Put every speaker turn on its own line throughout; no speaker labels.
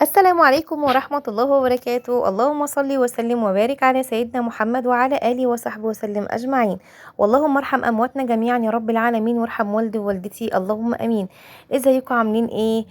السلام عليكم ورحمة الله وبركاته. اللهم صل وسلم وبارك على سيدنا محمد وعلى آله وصحبه وسلم أجمعين. واللهم ارحم أمواتنا جميعا يا رب العالمين، وارحم والدي ووالدتي، اللهم أمين. ازيكم عاملين ايه؟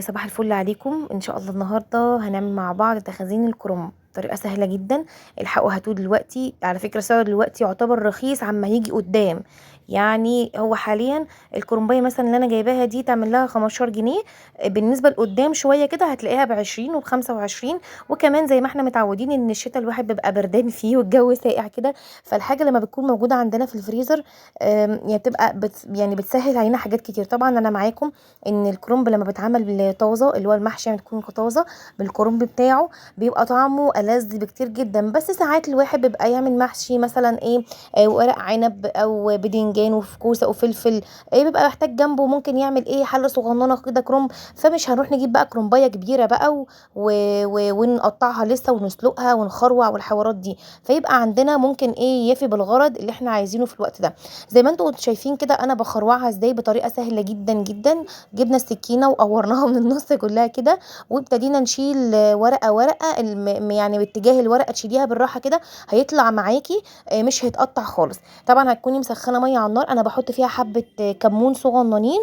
صباح الفل عليكم. ان شاء الله النهارده هنعمل مع بعض تخزين الكرنب بطريقة سهلة جدا. الحقوا هاتوه دلوقتي، على فكرة سعره دلوقتي يعتبر رخيص عما هيجي قدام. يعني هو حاليا الكرنبايه مثلا اللي انا جايباها دي تعمل لها 15 جنيه، بالنسبة لقدام شوية كده هتلاقيها ب20 وب25. وكمان زي ما احنا متعودين ان الشتاء الواحد بيبقى بردان فيه والجو ساقع كده، فالحاجه لما بتكون موجودة عندنا في الفريزر يعني بتبقى يعني بتسهل علينا حاجات كتير. طبعا انا معاكم ان الكرنب لما بيتعمل طازة اللي هو المحشي يعني بتكون طازة بالكرنب بتاعه بيبقى طعمه ألذ بكتير جدا. بس ساعات الواحد بيبقى يعمل محشي مثلا ايه، ورق عنب او بدنجان وفكوسه وفلفل، ايه بيبقى محتاج جنبه، ممكن يعمل ايه حله صغننه كده كرنب. فمش هنروح نجيب بقى كرنبايه كبيرة بقى ونقطعها لسه ونسلقها ونخروع والحوارات دي، فيبقى عندنا ممكن ايه يفي بالغرض اللي احنا عايزينه في الوقت ده. زي ما انتم شايفين كده انا بخروعها ازاي بطريقة سهلة جدا جدا. جبنا السكينة وقورناها من النص كلها كده، وابتدينا نشيل ورقة ورقة، يعني باتجاه الورقة تشيليها بالراحة كده، هيطلع معاكي مش هيتقطع خالص. طبعا هتكوني مسخنه مية على النار، انا بحط فيها حبه كمون صغننين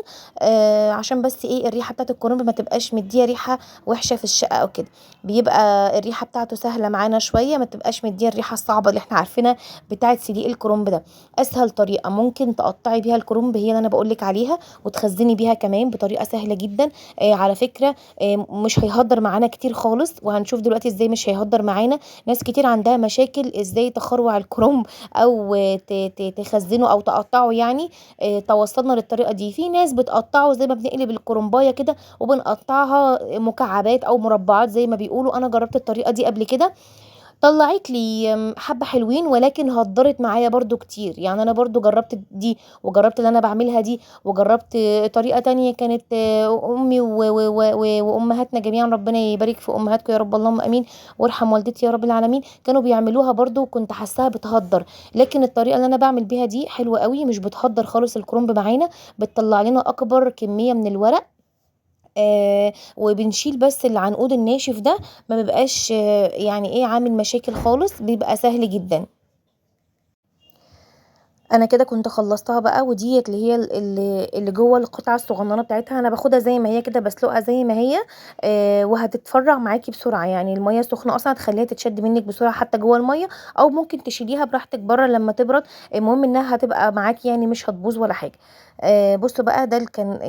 عشان بس ايه الريحة بتاعت الكرنب ما تبقاش مديه ريحه وحشة في الشقة او كده، بيبقى الريحة بتاعته سهلة معانا شوية، ما تبقاش مديه الريحة الصعبة اللي احنا عارفينها بتاعه سليق الكرنب ده. اسهل طريقه ممكن تقطعي بيها الكرنب هي اللي انا بقولك عليها، وتخزني بيها كمان بطريقة سهلة جدا. على فكرة مش هيهدر معانا كتير خالص، وهنشوف دلوقتي ازاي مش هيهدر معانا. ناس كتير عندها مشاكل ازاي تخروع الكرنب او تخزنه او تقطعه، يعني توصلنا للطريقة دي. في ناس بتقطعه زي ما بنقلب الكرنبايه كده وبنقطعها مكعبات او مربعات زي ما بيقولوا. انا جربت الطريقة دي قبل كده، طلعت لي حبه حلوين، ولكن هدرت معايا برضو كتير. يعني انا برضو جربت دي، وجربت اللي انا بعملها دي، وجربت طريقه تانية كانت امي وامهاتنا جميعا، ربنا يبارك في امهاتكم يا رب، اللهم امين، وارحم والدتي يا رب العالمين، كانوا بيعملوها برضو وكنت حاساها بتهدر. لكن الطريقة اللي انا بعمل بيها دي حلوة قوي، مش بتهدر خالص الكرنب معانا، بتطلع لنا اكبر كمية من الورق، وبنشيل بس العنقود الناشف ده، ما بيبقاش يعني ايه عامل مشاكل خالص، بيبقى سهل جدا. انا كده كنت خلصتها بقى، وديت اللي هي اللي جوه القطعة الصغننه بتاعتها انا باخدها زي ما هي كده، بسلقها زي ما هي، وهتتفرع معاكي بسرعة. يعني المية السخنة اصلا هتخليها تتشد منك بسرعة حتى جوه المية، او ممكن تشيليها براحتك بره لما تبرد، المهم انها هتبقى معاكي يعني مش هتبوظ ولا حاجة. بصوا بقى، ده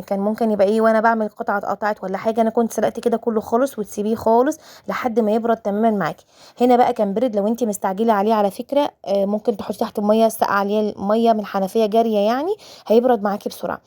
كان ممكن يبقى ايه وانا بعمل قطعه اتقطعت ولا حاجة. انا كنت سلقت كده كله خالص، وتسيبيه خالص لحد ما يبرد تماما معاكي. هنا بقى كان برد، لو انت مستعجلة عليه على فكرة، ممكن تحطي تحت المية الساقعه عليه المية من حنفية جارية، يعني هيبرد معاكي بسرعة.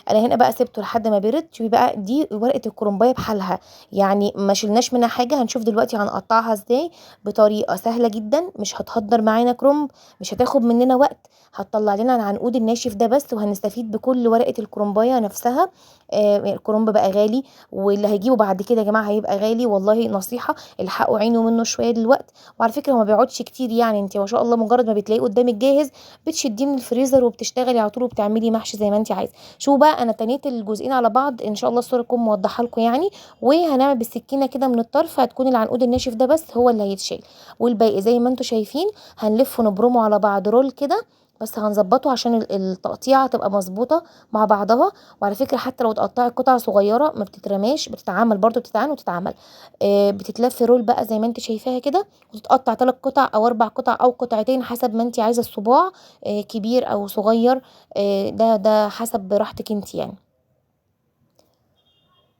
انا هنا بقى سبته لحد ما برد. شوفي بقى دي ورقة الكرنبايه بحالها، يعني ما شلناش منها حاجة. هنشوف دلوقتي هنقطعها ازاي بطريقة سهلة جدا، مش هتهدر معانا كرنب، مش هتاخد مننا وقت، هتطلع لنا العنقود الناشف ده بس، وهنستفيد بكل ورقة الكرنبايه نفسها. الكرنب بقى غالي، واللي هيجيبه بعد كده يا جماعة هيبقى غالي، والله نصيحة الحقوا عينه منه شوية دلوقتي. وعلى فكرة هو ما بيقعدش كتير، يعني انت ما شاء الله مجرد ما بتلاقيه قدامك جاهز بتشديه من الفريزر وبتشتغلي على طول وبتعملي محشي زي ما انت عايزه. شوفوا بقى انا تنيت الجزئين على بعض، ان شاء الله الصورة تكون موضحة لكم يعني. وهنعمل بالسكينة كده من الطرف، هتكون العنقود الناشف ده بس هو اللي هيتشال، والباقي زي ما انتم شايفين هنلف ونبرمه على بعض رول كده، بس هنظبطه عشان التقطيعه تبقى مظبوطة مع بعضها. وعلى فكرة حتى لو اتقطعت قطع صغيرة ما بتترماش، بتتعمل برضو، بتتعان وتتعمل، بتتلف رول بقى زي ما انت شايفاها كده، وتتقطع 3 قطع او 4 قطع او قطعتين حسب ما انت عايزه الصباع، كبير او صغير، ده حسب راحتك انت يعني.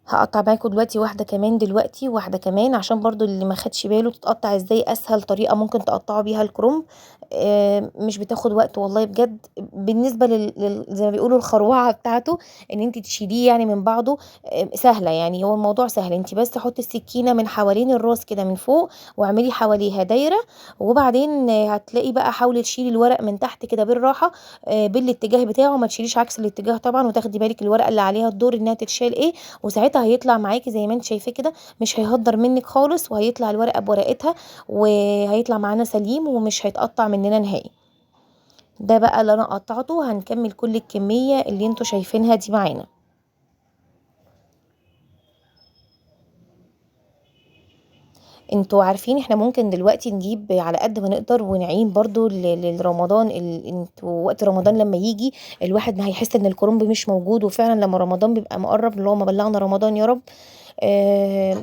هقطع معاكم دلوقتي واحدة كمان، دلوقتي واحدة كمان، عشان برضو اللي ما خدش باله تتقطع ازاي. اسهل طريقه ممكن تقطعوا بيها الكرنب، مش بتاخد وقت والله بجد. بالنسبة زي ما بيقولوا الخروعه بتاعته، ان انت تشيليه يعني من بعضه، سهلة، يعني هو الموضوع سهل. انت بس حطي السكينة من حوالين الراس كده من فوق، واعملي حواليها دايرة، وبعدين هتلاقي بقى حاولي تشيلي الورق من تحت كده بالراحة، بالاتجاه بتاعه، ما تشيليش عكس الاتجاه طبعا، وتاخدي بالك الورقة اللي عليها الدور انها تتشال ايه، وساعتها هيطلع معاكي زي ما انت شايفاه كده، مش هيهدر منك خالص، وهيطلع الورقة بورقتها، وهيطلع معانا سليم ومش هيتقطع مننا نهائي. ده بقى اللي انا قطعته، هنكمل كل الكمية اللي انتوا شايفينها دي معانا. انتوا عارفين احنا ممكن دلوقتي نجيب على قد ما نقدر ونعين برضو لرمضان. انتوا وقت رمضان لما يجي الواحد ما هيحس ان الكرنب مش موجود، وفعلا لما رمضان بيبقى مقرب، اللهم بلغنا رمضان يا رب،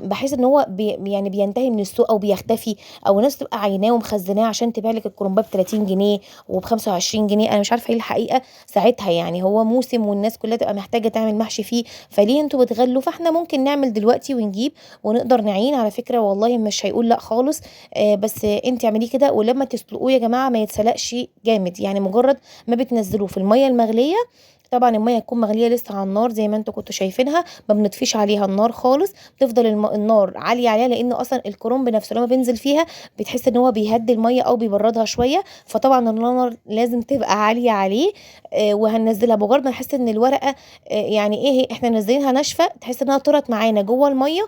بحس ان هو يعني بينتهي من السوق او بيختفي، او ناس تبقى عيناه ومخزناه عشان تبيع لك الكرنبات ب 30 جنيه وب 25 جنيه. انا مش عارفه ايه الحقيقة ساعتها، يعني هو موسم والناس كلها تبقى محتاجه تعمل محشي فيه، فليه انتوا بتغلوا؟ فاحنا ممكن نعمل دلوقتي ونجيب ونقدر نعين. على فكرة والله مش هيقول لا خالص، بس انت اعمليه كده. ولما تسلقوه يا جماعة ما يتسلقش جامد، يعني مجرد ما بتنزلوه في المية المغليه، طبعا المية هتكون مغليه لسه على النار زي ما انتوا كنتوا شايفينها، ما بنطفيش عليها النار خالص، بتفضل النار عالية عليها، لان اصلا الكرنب نفسه لما بينزل فيها بتحس ان هو بيهدي المية او بيبردها شوية، فطبعا النار لازم تبقى عالية عليه. وهننزلها مجرد ما نحس ان الورقة يعني ايه احنا نازلينها ناشفة، تحس انها طرت معانا جوه المية،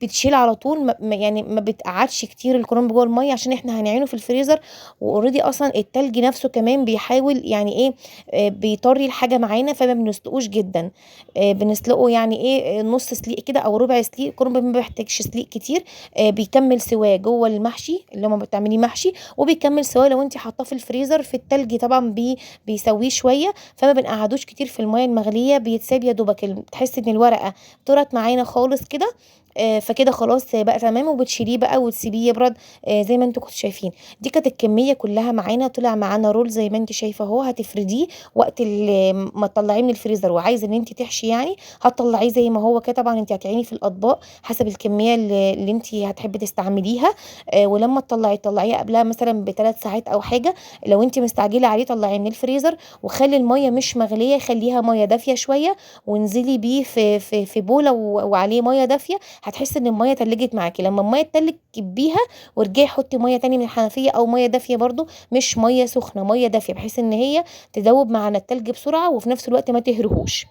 بتشيل على طول، يعني ما بتقعدش كتير الكرنب جوه المية، عشان احنا هنعينه في الفريزر، و already اصلا التلج نفسه كمان بيحاول يعني ايه، بيطري الحاجة معانا، فما بنسلقوش جدا، بنسلقه يعني ايه، نص سليق كده او ربع سليق. الكرنب ما بيحتاجش سليق كتير، بيكمل سواه جوه المحشي اللي ما بتعمليه محشي، وبيكمل سواه لو انت حاطاه في الفريزر في التلج طبعا بيسويه شوية، فما بنقعدوش كتير في المية المغليه، بيتساب يا دوبك تحس ان الورقة طرت معانا خالص كده، فكده خلاص بقى تمام، وبتشيليه بقى وتسيبيه يبرد زي ما انتوا كنتوا شايفين. دي كانت الكمية كلها معانا، طلع معانا roll زي ما انت شايفه اهو. هتفرديه وقت ما تطلعيه من الفريزر وعايزه ان انت تحشي، يعني هتطلعيه زي ما هو كده. طبعا انت هتعيني في الاطباق حسب الكمية اللي انت هتحبي تستعمليها، ولما تطلعيه طلعيه قبلها مثلا ب3 ساعات او حاجة، لو انت مستعجلة عليه طلعيه من الفريزر، وخلي المية مش مغليه، خليها مية دافيه شوية، وانزلي بيه في في في بوله وعليه مية دافيه، هتحس ان المية تلجت معاكي. لما المية تلج كبيها وارجعي حطي مية تاني من الحنفية او مية دافيه برضو، مش مية سخنة، مية دافيه، بحيث ان هي تذوب معانا التلج بسرعة وفي نفس الوقت ما تهرهوش،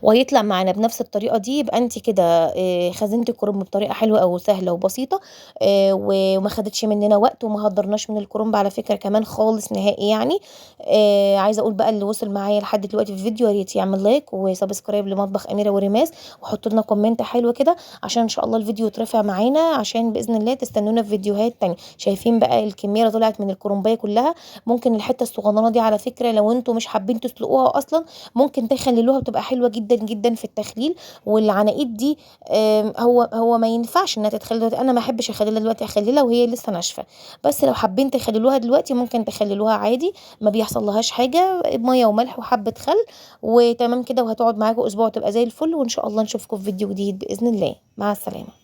وهيطلع معانا بنفس الطريقة دي. يبقى انت كده خزنتي الكرنب بطريقة حلوة او سهلة وبسيطة، وما خدتش مننا وقت، وما هدرناش من الكرنب على فكرة كمان خالص نهائي يعني. عايزه اقول بقى اللي وصل معايا لحد دلوقتي في الفيديو يا ريت يعمل like و subscribe لمطبخ اميره وريماس، وحطوا لنا comment حلو كده عشان ان شاء الله الفيديو يترفع معانا، عشان باذن الله تستنونا في فيديوهات تانية. شايفين بقى الكمية اللي طلعت من الكرنبايه كلها؟ ممكن الحتة الصغننه دي على فكرة لو انتوا مش حابين تسلقوها اصلا ممكن تخللوها، بتبقى حلوة جدا جدا في التخليل. والعناقيد دي هو ما ينفعش انها تتخلل دلوقتي، انا ما احبش اخللها دلوقتي، اخللها وهي لسه ناشفة، بس لو حابين تخللوها دلوقتي ممكن تخللوها عادي، ما بيحصل لهاش حاجة، مية وملح وحبه خل وتمام كده، وهتقعد معاكم اسبوع وتبقى زي الفل. وان شاء الله نشوفكم في فيديو جديد باذن الله. مع السلامة.